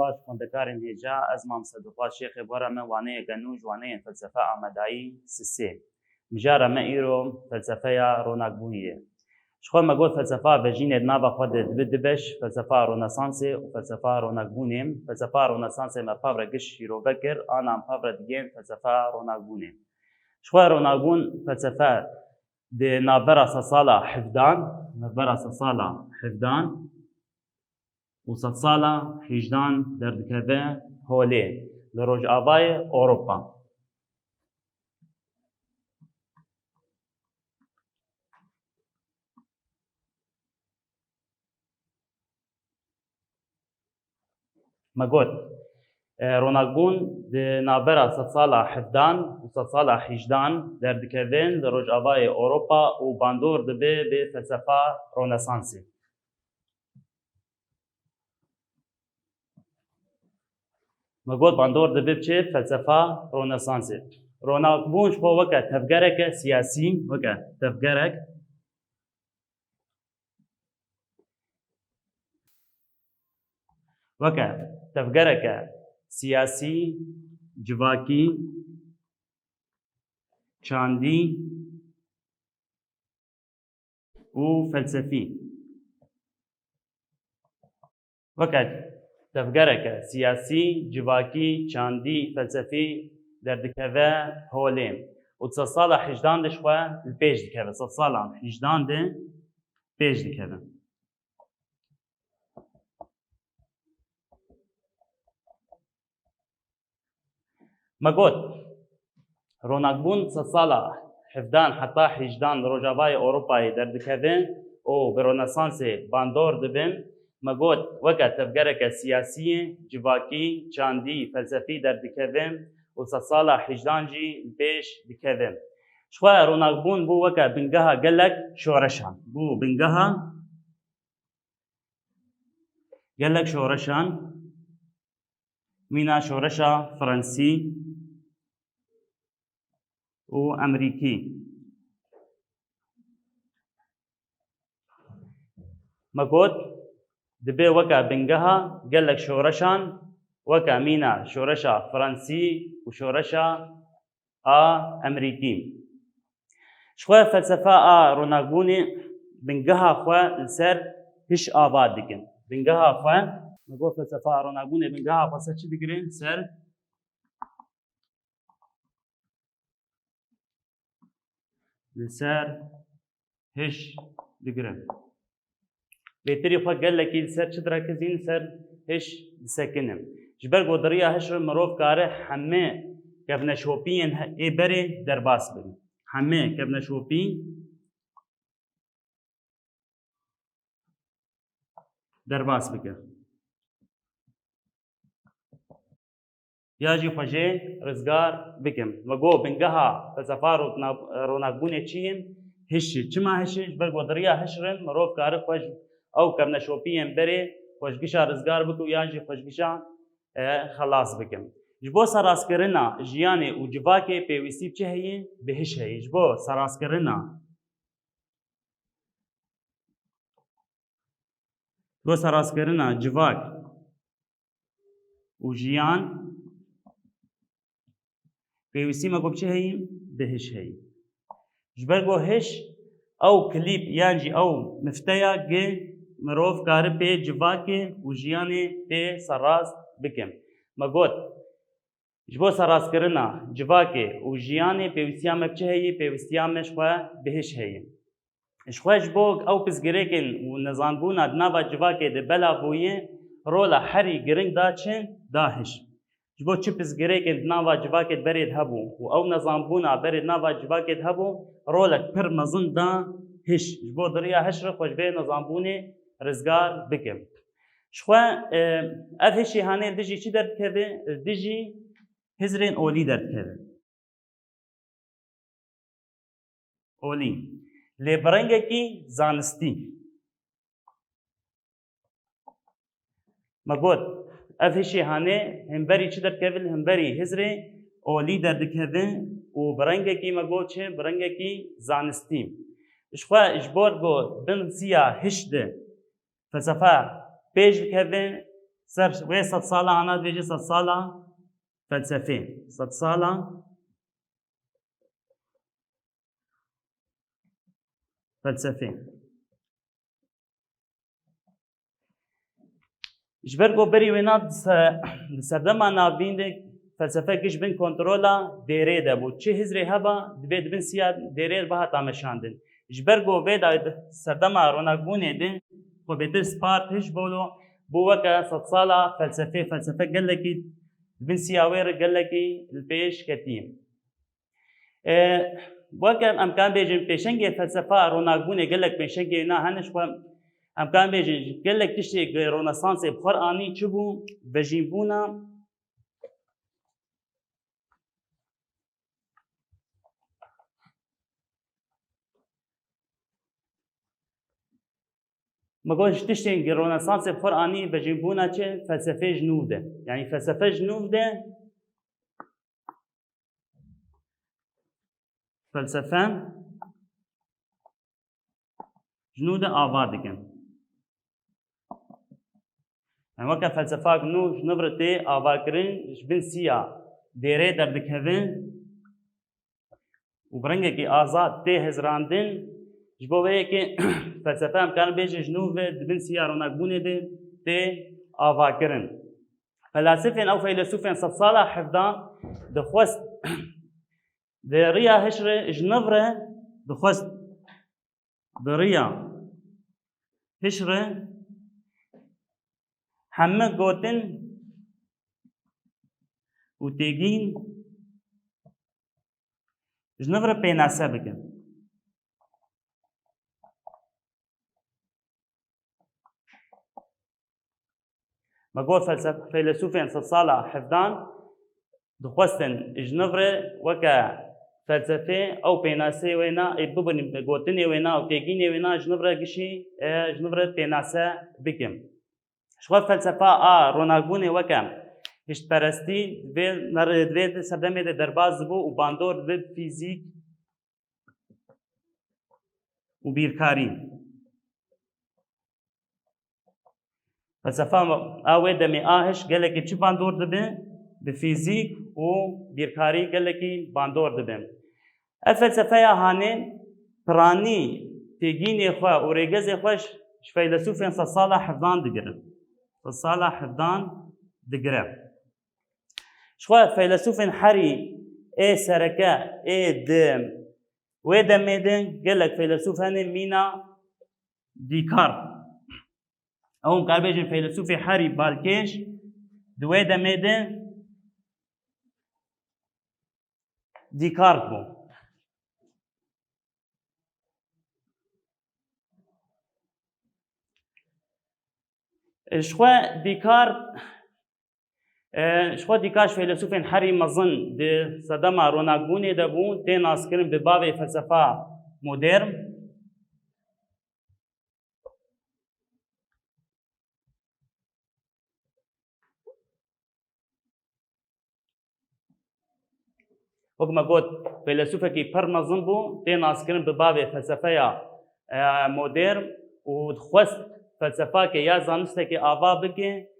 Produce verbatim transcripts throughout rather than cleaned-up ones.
Baş xwendekarên hêja, ez Mam Seduqat Şêxê, bora me waneyeke nû ji waneyên felsefe Amedayî sisê. Mijara me îro felsefeya ronakbûnê ye. Ji xwe me got felsefa vejînê di nava xwe de dibe du beş, felsefa Ronesansê û felsefa ronakbûnê. Felsefa Ronesansê me pevre giş şîrove kir, ana em pevre digên felsefa ronakbûnê. Ji xwe ronakbûn felsefe di navbera sedsala hevdan, navbera sedsala hevdan û sedsala hejdan derdikeve holê li rojavayê Ewropa. Me got, e, ronakbûn di navbera sedsala hevdan û sedsala hejdan derdikeve li rojavayê Ewropa û bandor dibe bi felsefa Ronesansê. Me got bandor dibe bi çi? Felsefa Ronesansê. Ronakbûn ji xwe weke tevgereke siyasî, weke tevgerek, weke tevgereke siyasî, civakî, çandî û felsefî. Weke tevgereke siyasî, civakî, çandî, felsefî derdikeve holê û di sedsala hejdan de ji xwe li pêş dikeve. Sedsala hejdan de pêş dikeve. Me got, ronakbûn sedsala hevdan heta hejdan li rojavayê Ewropayê derdikeve û bi Ronesansê bandor dibin. Me got, weke tevgereke siyasî ye, civakî, çandî, felsefî derdikeve û sedsala hejdan jî li pêş dikeve. Ji xwe ronakbûn bû weke bingeha gelek şoreşan. Bû bingeha gelek şoreşan, mîna şoreşa Fransî û Emerîkî. Me got, dibe weke bingeha gelek şoreşan, weke mîna şoreşa Fransî û şoreşa a Emerîkî. Ji xwe felsefa a ronakbûnê bingeha xwe li ser hiş ava dikin. Bingeha xwe, me got felsefa a ronakbûnê bingeha xwe ser çi digirin? Ser, li ser hiş digirin. Bêtirî xwe gelekî li ser çi direkizîn? Li ser hiş disekinin. Ji ber ku di riya hiş re mirov kare hemê kevneşopiyên he-, ê berê derbas bin. Hemê kevneşopî derbas bike. Ya jî xwe jê rizgar bikim. Me got bingeha felsefa rotna-, ronakbûnê çi ye? Hiş e. Çima hiş e? Ji ber ku di riya hiş re mirov kare xwe ji ew kevneşopiyên berê xwe ji gişa rizgar bike û yan jî xwe ji gişa, e, xelas bikim. Ji bo serastkirina jiyanê û civakê pêwîstî bi çi heye? Bi hiş heye. Ji bo serastkirina Ji bo serastkirina civak û jiyan pêwîstî me ku bi çi heyî? Bi hiş heyî. Ji ber ku hiş ew kilîp yan jî ew mifteya gi mirov kare pê civakê û jiyanê pê serrast bikin. Me got, ji bo serrastkirina civakê û jiyanê pêwîstiya me bi çi heyî? Pêwîstiya me ji xwe bi hiş heyî. Ji xwe ji bo ew pirsgirêkên û nizanbûna di nava civakê de belav bûye, rola herî giring da çi? Da hiş. Ji bo çi pirsgirêkên di nava civakê de berê de hebû û ew nizanbûna berê di nava civakê de hebû, rolek pir mezin da hiş. Ji bo di riya hiş re xwe ji vê nizanbûnê rizgar bikin. Ji xwe, e, ev hişê hanê li dijî çi derdikeve? Li dijî hizrên olî derdikeve. Olî. Lê bi rengekî zanistî. Me got, ev hişê hanê hemberî çi derdikeve? Li hemberî hizrê olî derdikeve û bi rengekî me got çi? Bi rengekî zanistî. Ji xwe ji bo ku bin siya hiş de felsefe pêş dikeve, Ser wê sedsala hana dibêje sedsala felsefê. Sedsala felsefê. Ji ber ku berî wêna di se-, di serdema navîn de felsefe giş bin kontrola dêrê de bû. Çi hizrê heba, divê di bin siya dêrê de bihata meşandin. Ji ber ku vê de serdema ronakbûnê de xwe bêtir spart hiş bolo, bû weke sedsala felsefê, felsefe gelekî di bin siya wê re gelekî li pêş ketî. E, weke em kan bêjin pêşengê felsefa ronakbûnê gelek pêşengê na hene, ji xwe em kan bêjin gelek tiştê Ronesansê bi xwe anî çi bû? Vejînbûna Me got, ji tiştên Ronesansê bi xwe anî vejînbûna çi? Felsefê ji nû de. Yanî felsefe ji nû de, felsefe ji nû de ava dikin. Yanî weke felsefak nû ji nû re tê avakirin, ji bin siya dêrê derdikeve û bi rengekî azad tê hizrandin. Ji bo vê yekê felsefe em karin bêjin ji nû ve di bin siya ronakbûnê de tê avakirin. Felasifên ew feylesûfên sedsala hevdan dixwest di riya hişre ji nû re dixwest di riya hişre heme gotin û têgîn ji nû re pênase bikin. Me got felsef-, feylesûfên sedsala hevdan dixwestin ji nû re weke felsefê ew pênasê wêna, ê bibin gotinê wêna û têgînê wêna ji nû re gişî, e, ji nû re pênase bikin. Ji xwe felsefa a ronakbûnê weke hiştperestî vê ner-, vê serdemê de derbas dibû û bandor dibe fîzîk û bîrkarî. Felsefa a wê demê a hiş gelekî çi bandor dibe? Bi fîzîk û bîrkarî gelekî bandor dibe. Ev felsefeya hanê piranî têgînê xwe û rêgezê xwe ji, ji feylesûfên sedsala hevdan digire. Sedsala hevdan digire. Ji xwe feylesûfên herî ê sereke ê di wê demê de gelek feylesûf hene mîna Descartes. Ew em kar bêjin feylesûfê herî balkêş di wê demê de Descartes bû. Ji xwe Descartes, e, ji xwe Descartes ji feylesûfên herî mezin di sedema ronakbûnê de bû, tê naskirin bi bavê felsefa modern. Wek me got, feylesûfekî pir mezin bû, tê naskirin bi bavê felsefeya, e, modern û dixwest felsefakê ya zanistekê ava bike,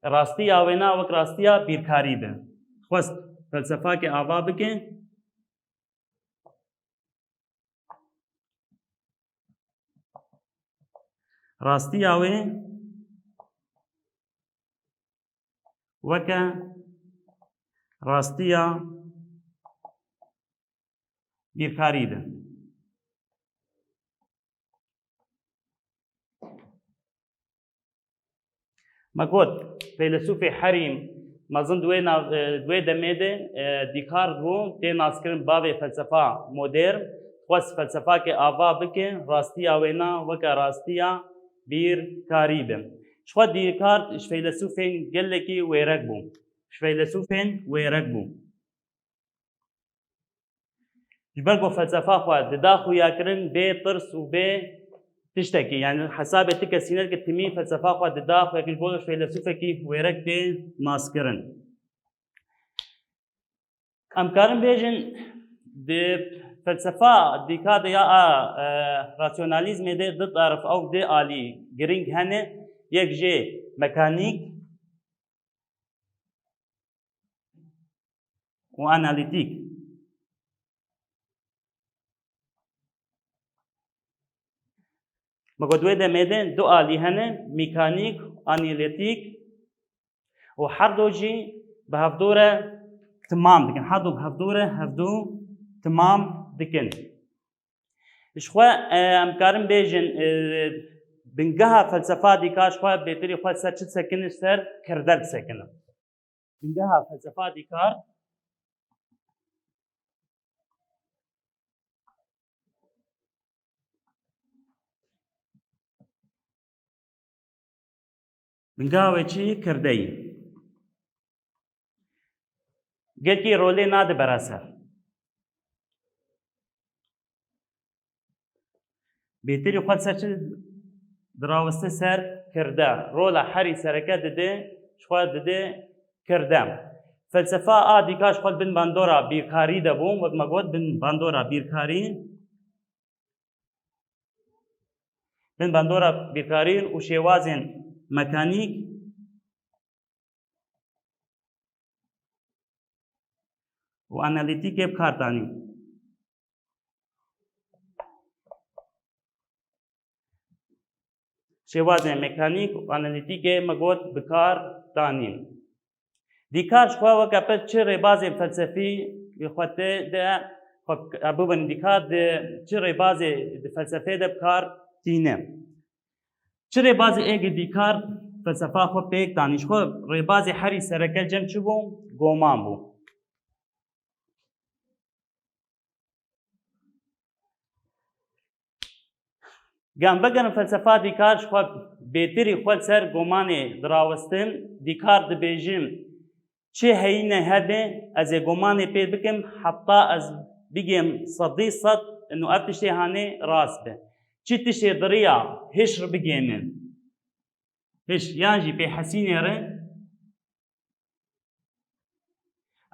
rastiya wêna wek rastiya bîrkarî be. Dixwest felsefakê ava bike, rastiya wê weke rastiya bîrkarî be. Me got, feylesûfê herî mezin di wê nav-, e, di wê demê de, e, Descartes bû, tê naskirin bavê felsefa modern, xwest felsefakê ava bike, rastiya wêna weke rastiya bîrkarî be. Ji xwe Descartes ji feylesûfên gelekî wêrek bû. Ji feylesûfên wêrek bû. Ji ber ku felsefa xwe dida xuyakirin bê tirs û bê tiştekî, yani hesabê ti kesî nedike, timî felsefa xwe dida xuyakirin, ji bo feylesûfekî wêrek tê naskirin. Em karin bêjin, di felsefa dîka de ya a, e, rasyonalîzmê de du tarif ew du alî girîng hene, yek jê mekanîk, û analîtîk. Me got wê demê de du alî hene, mîkanîk, analîtîk û her du jî bi hevdû re timam dikin. Her du bi hevdû re hevdû timam dikin. Ji xwe, e, em karin bêjin, e, bingeha felsefa Dîkar ji xwe bêtirî xwe ser çi disekinin, ser kirde disekinin. Bingeha felsefa Dîkar. Bingeha wê çi yî? Kirde yî. Gelkî rolê nade bera ser. Bêtirî xwe ser çi dirawiste? Ser kirde. Rola herî sereke dide, ji xwe dide kirde. Felsefa a Dîkar ji xwe bin bandora bîrkarî de bû, wek me got bin bandora bîrkarî. Bin bandora bîrkarî û şêwazên mekanîk û analîtîkê bi kar danîn. Şêwazên mekanîk û analîtîkê me got bi kar danîn. Dîkar ji xwe weke pir çi rêbazên felsefî xwe tê de, xwe, bibin Dîkar di çi rêbazê di felsefê de bi kar tîne. Çi rêbazê êgî Dîkar felsefa xwe pêk danî? Ji xwe rêbazê herî sereke cem çi bû? Goman bû. Gem vegerin felsefa Dîkar ji xwe bêtirî xwe li ser gomanê dirawistin. Dîkar dibêjin, çi heyîne hebe, ez ê gomanê pê bikim, heta ez bigêm sedî sed û ev tiştê hanê rast be. Çi tiştê diriya hişr bigêmin. Hiş, yan jî pê hesînê re.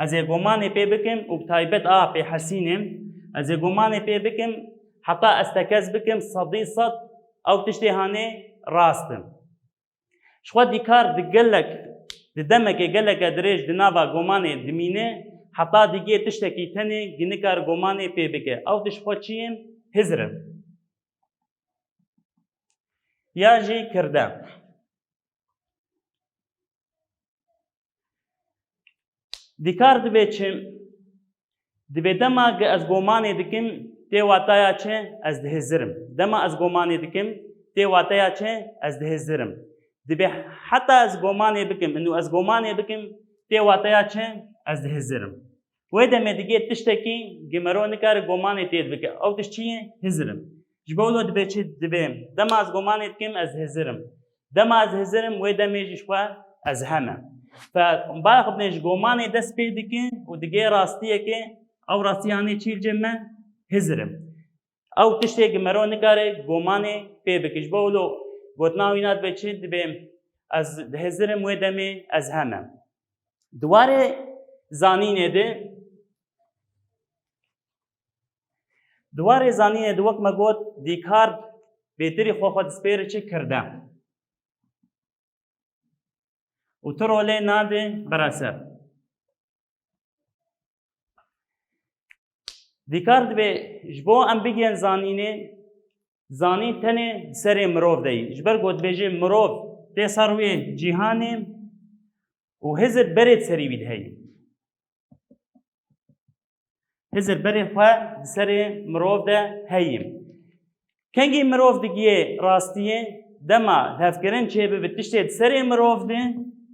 Ez ê gomanê pê bikim û bi taybet a pê hesînê. Ez ê gomanê pê bikim, heta ez tekez bikim, sedî sed ew tiştê hanê rast in. Ji xwe Dîkar di gelek, di demekê geleke dirêj di nava gomanê dimîne, heta digê tiştekî tenê gi nikare gomanê pê bike. Ew tişt xwe çi ye? Hizr e. Yan jî kirde. Dîkar dibê çi? Dibê dema gi ez gomanê dikim, tê wataya çi? Ez dihizirim. Dema ez gomanê dikim, tê wataya çi? Ez dihizirim. Dibê heta ez gomanê bikim, inu ez gomanê bikim, tê wataya çi? Ez dihizirim. Wê demê digê tiştekî gi mero nikare gomanê tê bike. Ew tişt çi ye? Hizir in. Ji bo wilo dibê çi? Dibê dema ez gomanê dikim, ez hizir im. Dema ez hizir im, wê demê jî ji xwe ez hem im. Fe, baya xwe binê ji gomanê dest pê dike û digê rastiyekê, ew rastiyanê çî li cem me? Hizir im. Ew tiştê gi mero nikare gomanê pê bike. Ji bo wilo gotina wîna dibe çi? Dibê ez hizir im, wê demê ez hem im. Di warê zanînê de, di warê zanînê de wek me got, Dîkart bêtirî xwe xwe dispêre çi? Kirde. Û tu rolê nade bera ser. Dîkart dibê ji bo em bigihên zanînê, zanîn tenê di serê mirov de yî. Ji ber ku dibêje mirov tê ser wê cîhanê û hizir berê di serî wî de heye. Hizir berê xwe di serê mirov de heye. Kengî mirov digihê rastiyê, dema lihevkirin çêbibe tiştê di serê mirov de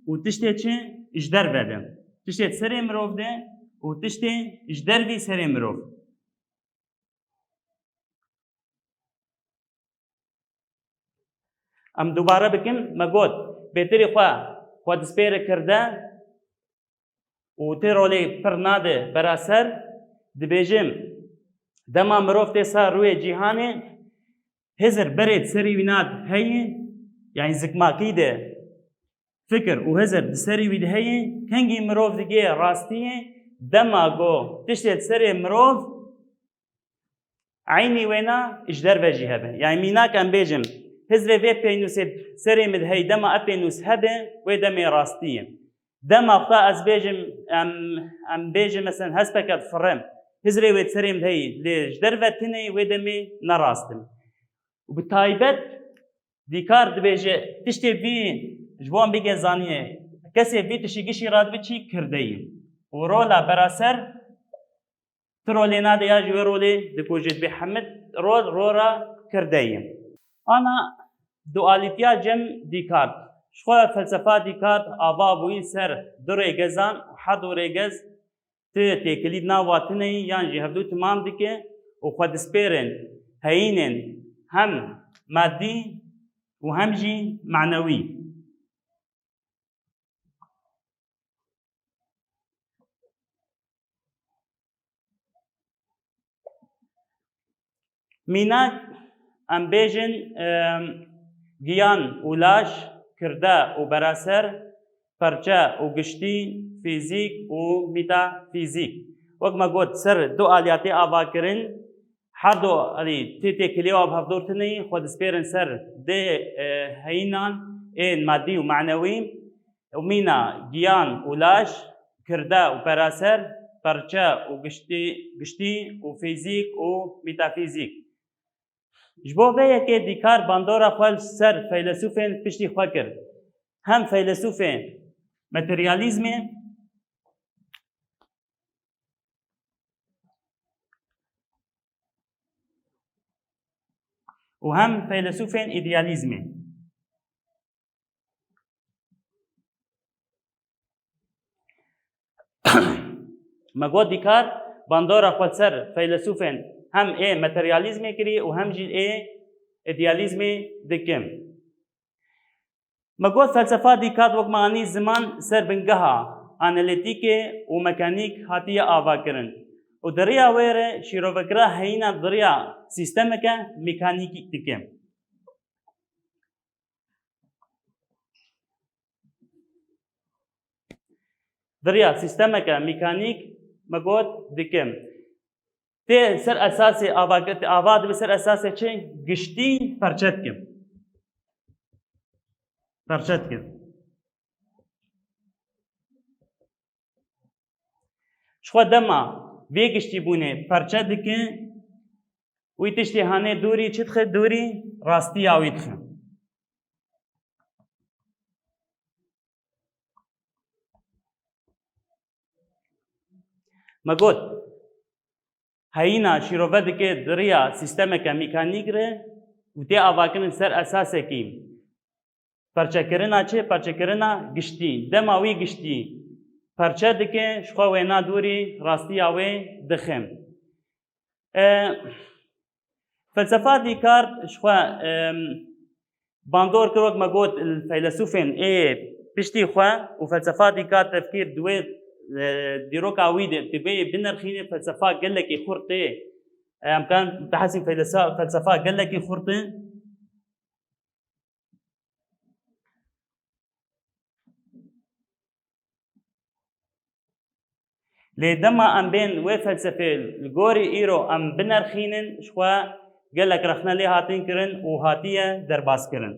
û tiştê çi? Ji derve de. Tiştê di serê mirov de û tiştê ji dervî serê mirov. Em dubare bikin, me got, bêtirî xwe, xwe dispêre kirde û tê rolê pir nade bera ser, dibêjim, dema mirov tê ser rûyê cîhanê, hizir berê di serî wî nade heye, yanî zikmakî de fikir û hizir di serî wî de heye, kengî mirov digê rastiyê, dema go tiştê di serê mirov, eynî wêna ji derve jî hebe. Yanî mînak em bêjin, hizrê vê pênûsê serê min de hey, dema ev pênûs hebe, wê demê rastî ye. Dema xwe ez bêjim, em, em bêjin, mesela, hespeke difirim. Hizrê wê serê min heyî, lê ji derve tineyî wê demê ne rast in. Û bi taybet Dîkar dibêje, tiştê vî ji bo em bigin zanînê, kesê vî tiştî giştî radibe çi, kirdeyî. Û rola beraser ti rolê nade ya jî wê rolê dikuje, dibê hemî rol rola kirdeyî. Ana dualîtiya cem Dîkart. Ji xwe felsefa Dîkart ava bûyî ser du rêgezan û her du rêgez ti têkilî di nava tineyî yan jî hevdu timam dike û xwe dispêrin heyînên hem madî û hem jî manewî. Mînak, em bêjin, em, giyan û laj, kirde û beraser, perçe û giştî, fîzîk û metafîzîk. Wek me got, ser du aliyatê ava kirin, her du alî tê têkilî û av hevdor tineyî xwe dispêrin ser dê, e, heyînan ên madî û manewî. Û mîna giyan û laj, kirde û beraser, perçe û giştî, giştî û fîzîk û metafîzîk. Ji bo vê yekê Dîkar bandora xwe li ser feylesûfên piştî xwe kir. Hem feylesûfên materyalîzmê û hem feylesûfên îdealîzmê. Me got Dîkar bandora xwe ser feylesûfên hem ê materyalîzmê kirî û hem jî ê îdealîzmê dikim. Me got felsefa Dîkar wek me anî ziman ser bingeha analîtîkê û mekanîk hatiye avakirin û di riya wê re şîrovekira heyîna di riya sîstemeke mekanîkî dike. Di riya sîstemeke mekanîk me got dikim. Tê ser esasê ava, ava dibe ser esasê çi? Giştî perçe dikim. Perçe dikim. Ji xwe dema vê giştîbûnê perçe dike, wî tiştê hanê dûrî çi dixe? Dûrî rastiya wî dixe. Me got, heyîna şîrove dike di riya sîstemeke mekanîk re û tê avakirin ser esasekî perçekirina çi? Perçekirina giştî. Dema wî giştî perçe dike, ji xwe wêna dûrî rastiya wê dixe. E, felsefa Dîkart ji xwe, e, bandor kir, wek me got, li feylesûfên ê piştî xwe û felsefa Dîkart tefkîr di wê, e, dîroka wî de divê binirxîne, felsefa gelekî xurt e. Em kan bihesîn feylesa-, felsefa gelekî xurt e. Lê dema em bên wê felsefê li gorî îro em binerxînin, ji xwe gelek rexne lê hatin kirin û hatiye derbazkirin.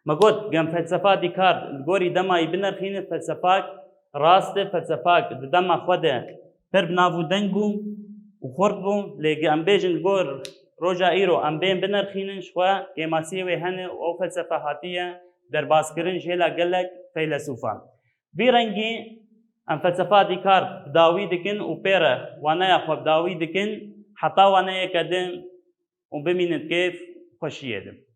Me got, gem felsefa Dîkart li gorî dema yî binerxîne, felsefak rast e, felsefak di dema xwe de pir bi nav û deng bû û xurt bû, lê ge em bêjin li gor roja îro em bên binerxînin, ji xwe kêmasiyê wê hene û ew felsefe hatiye derbazkirin ji hêla gelek feylesûfan. Vî rengî em felsefa Dîkart bi dawî dikin û pê re waneya xwe bi dawî dikin, heta waneyeke din û bimînin kêf xweşiyê de.